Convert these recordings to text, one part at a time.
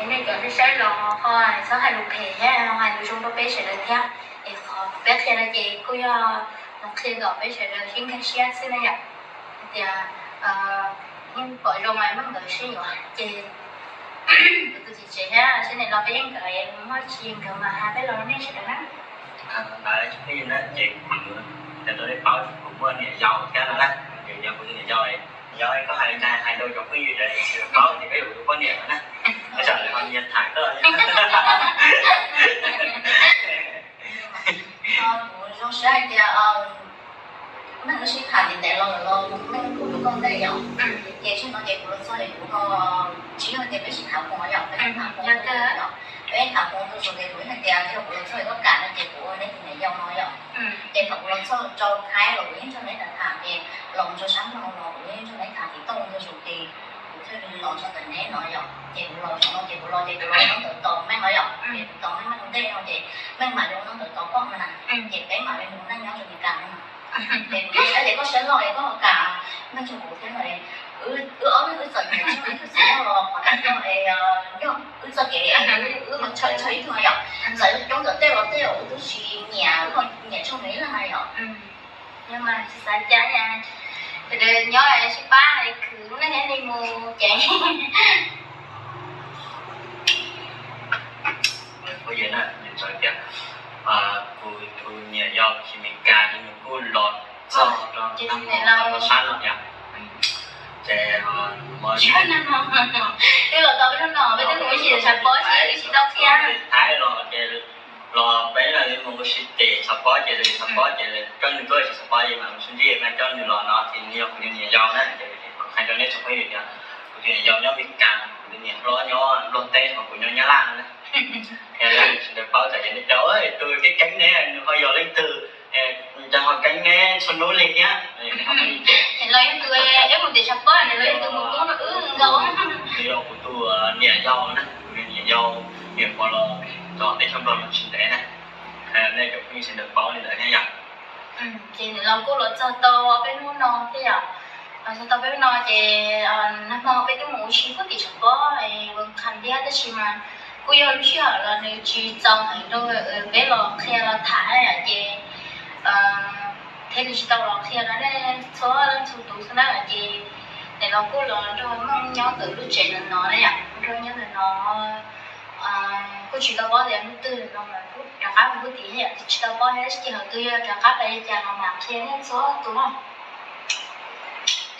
Nej cov saib los ho txhob hais lus phem thiab, hais lus zoo rau peb sawv daws thiab. Es qhov peb qhia no ces kuj yog los qhia kom peb sawv daws sib nkag siab xwb na yom. Hais tias yeej pom zoo mas meej nkawd sib yuav ces kuv tus txiv tsev thiab sab niam los peb yeej nkawd muaj tsis nkawd mas hais peb los nej sawv daws na. Ntawd tsis pheej na ces kuv rau nej paub kuv muaj niam yau thiab no na, ces yog kuv tus niam yau, yog koj hais li cas hais rau cov phooj ywg sawv daws paub ces peb yuav kuv tus poj niam no na. Tab sis lawv ho nyiag tham koj. Kuv zoo siab hais tias meej wb sib tham ntev ntev los los meej kuj yuav koj ntej yom. Ces tsis no ces kuv los txog es kuv ho tsis yog tias peb sib tham hmoov yom, peb tham hmoov yom, peb tham hmoov tus zus ces kuv hais tias yog kuv los txog es koj kam no ces kuv ua neb tus niam yau no yom. Ces thaum kuv los txog rau Thaib los kuv yeej nrog neb tham tham, ces los rau sab Nplog los kuv yeej nrog neb tham tim toj tus zus ces kuv thiaj li los txog ntawm neb no yom. Ces kuv los no ces kuv los ces kuv los nyob ntawm tos meej no yom, ces tos meej meej ntej no ces meej mam li nyob ntawm tos koj no na, ces peb mam li mus neej nyob rau Meskas no. Ces kuv saib tias koj siab loj es koj ho kam meej rau kuv thiab no. Wb ob leeg wb txawm nyiam tshaj ib tug txiv yog los qhov tag nrho es yog wb txoj kev wb ho tshawb tshawb ib tug no yom. Txawm coob ntawm tej los tej wb twb tsis nyiam, wb ho nyiam tshaj nws ib leeg na yom. Yog mas tsis xav cas, sawv daws nyob sib pab khwv lub neej thiab li mus ces. Kuv tias kuv tus niam yau tsis Meskas nws kuj los txog rau sab no yom. Ces twb los tau peb hnub no peb twb mus ua si tshav pob ces wb tsis tau qhia. Thaib los ces los peb los mus ua si ces tshav pob ces tshav pob ces coj nws tuaj tsis tshav pob ces mam mus sib ntsib mas coj nws los no ces nws yog kuv tus niam yau na. Ces kuv hais rau nej tsoom phooj ywg tias kuv tus niam yau nyob Meskas, kuv tus niam hlob nyob Nplog teb ho kuv nyob Nyab Laj no na. Sawv daws paub tas ces nej cov tus keeb keeb ne nws ho yog leej twg, cov ho keeb ne txhua hnub li thiab. Los yog tus eb mus tim tshav pob los yog tus mus koob rau wb nkaus. Nws yog kuv tus niam yau na, kuv tus niam yau, niam pog los txog teb chaws Nplog no tsis ntev na. Nej cov phooj ywg sawv daws paub li ntawd thiab yom. Ces nws los kuj los txog tau peb hnub no thiab yom. Los txog tau peb hnub no ces nag hmo peb twb mus ua si puag tim tshav pob ua qha ntiab tab sis mas kuj yog lub sij hawm los nws tsis txaus heev rau peb los qhia los tham ces thiaj li tsis tau los qhia rau nej txhua leej txhua tus xwb na. Ces nws los kuj los nrog Meej nyob ntawm lub tsev ntawm no na yom, nrog nyob ntawm no kuj tsis tau paub tias hnub twg no mas kuj rov qab mus lub tid yom, tsis tau paub thiab sij hawm twg yog rov qab pais li cas los mam qhia nej txhua tus na.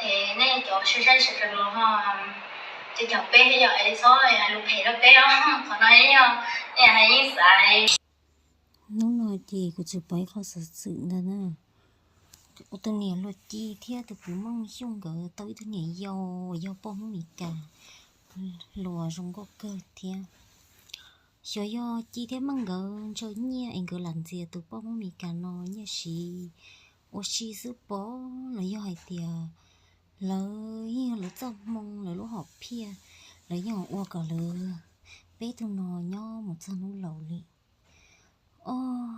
Es nej cov saib saib sawv daws los ho cov peb thiab yom, es txhob hais lus phem rau peb os, qhov no yog nej hais yeej xav. Hnub no ces kuv tsuas pom ib qho xov xwm ntawd na. Tus niam hluas Ci thiab tus kwv Meej Xyooj nkawd tau ib tug niam yau uas yog poj Hmoob Meskas hluas zoo nkauj kawg thiab. Xyov yog Ci thiab Meej nkawd ntshaw nyiaj es nkawd lam ntxias tus poj Hmoob Meskas no nyiaj siv ua si xwb pob, los yog hais tias lawv yeej yog lawv txoj hmoo lawv lub hom phiaj, lawv yeej ua kom lawv peb tug no nyob mus txog hnub laus li. Os,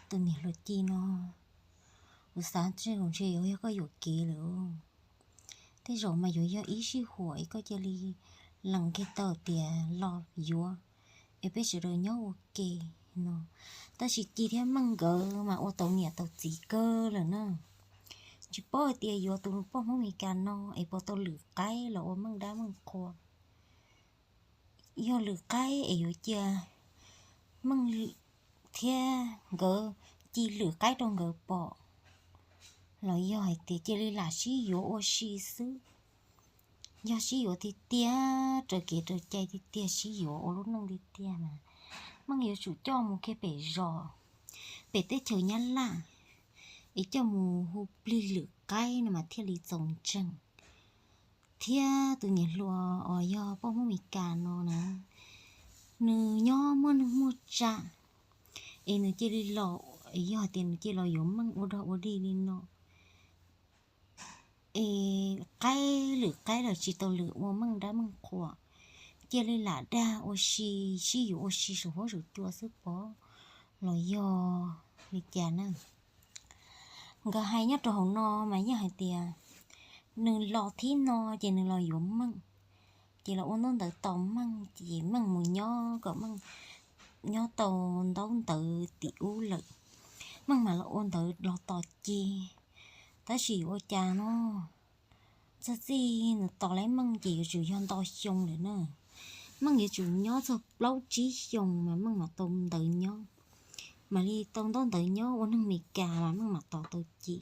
tus niam hluas Ci no, kuv xav ntshe yuav yog koj yuam kev lawm. Tej zaum mas yuav yog ib sij huam es koj cia li lees kiag tau tias los yuav es peb sawv daws nyob ua ke no. Tab sis Ci thiab Meej nkawd mas ua tau niam tau txiv kawg lawm na. Tsis paub hais tias yuav tus poj Hmoob Meskas no es puas tau lwm qaib los ua Meej dab Meej qhua. Yog lwm qaib es yuav cia Meej thiab nkawd Ci lwm qaib rau nkawd pom, los yog hais tias cia li lam sib yuav ua si xwb. Yog sib yuav tiag tiag, raws kev raws cai tiag tiag, sib yuav ua lub neej tiag tiag mas Meej yuav tsum coj mus kiag pem zos, pem teb chaws Nyab Laj, es coj mus hu plig lwm qaib no mas thiaj li txaus ntseeg. Thiab tus niam hluas uas yog poj Hmoob Meskas no na, nws nyob muaj neeg muaj tsav, es nws cia li los, yog hais tias nws cia li los yuav Meej ua dog ua dig li no, es qaib lwm qaib los tsis tau lwm ua Meej dab Meej qhua, cia li lam dag ua si, sib yuav ua si saum huab saum cua xwb pob, los yog li cas na. Nkawd hais nyob rau hauv no mas yeej hais tias nws los thib no ces nws los yuav Meej, Ces los ua ntaub ntawv tos Meej, ces Meej mus nyob kom Meej nyob tau ntaub ntawv tim ub lawm, Meej mam los ua ntawv los tos Ci. Tab sis ua cas no, txog txij nws tos laib Meej ces yuav tsum yog nto xyoo lawm na. Meej yuav tsum nyob txog plaub tsib xyoos mas Meej mam tau ntawv nyob, mam li tau ntaub ntawv nyob ua neeg Meskas mas Meej mam tos tau Ci.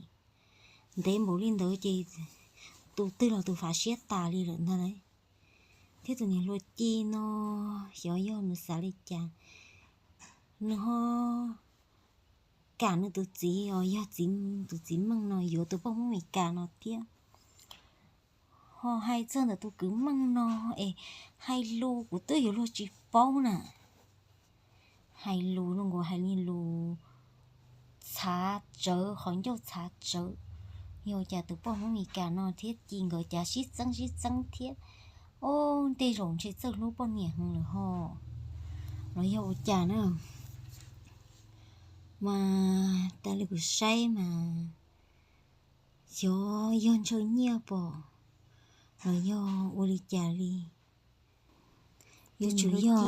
Ntev npaum li ntawd ces tus twg los tus fav siab tas li lawm ntag lauj. Thiab tus niam hluas Ci no, xyov yog nws xav li cas, nws ho kam nws tus txiv os, yog tus txiv Meej no yuav tus poj Hmoob Meskas no thiab. Ho hais txog ntawm tus kwv Meej no es hais lus kuv twb yuav luag tsis paub na. Hais lus no nkaus hais li lus txhav tsawv, qhov ncauj txhav tsawv. Yog cas tus poj Hmoob Meskas no thiab Ci nkawd cas sib txeeb sib txeeb thiab, o, tej zaum ntshe txawj hlub poj niam heev lawm ho, los yog ua cas na. Mas tas li kuv saib mas xyov yog ntshaw nyiaj pom los yog ua li cas li. Yuav tsum yog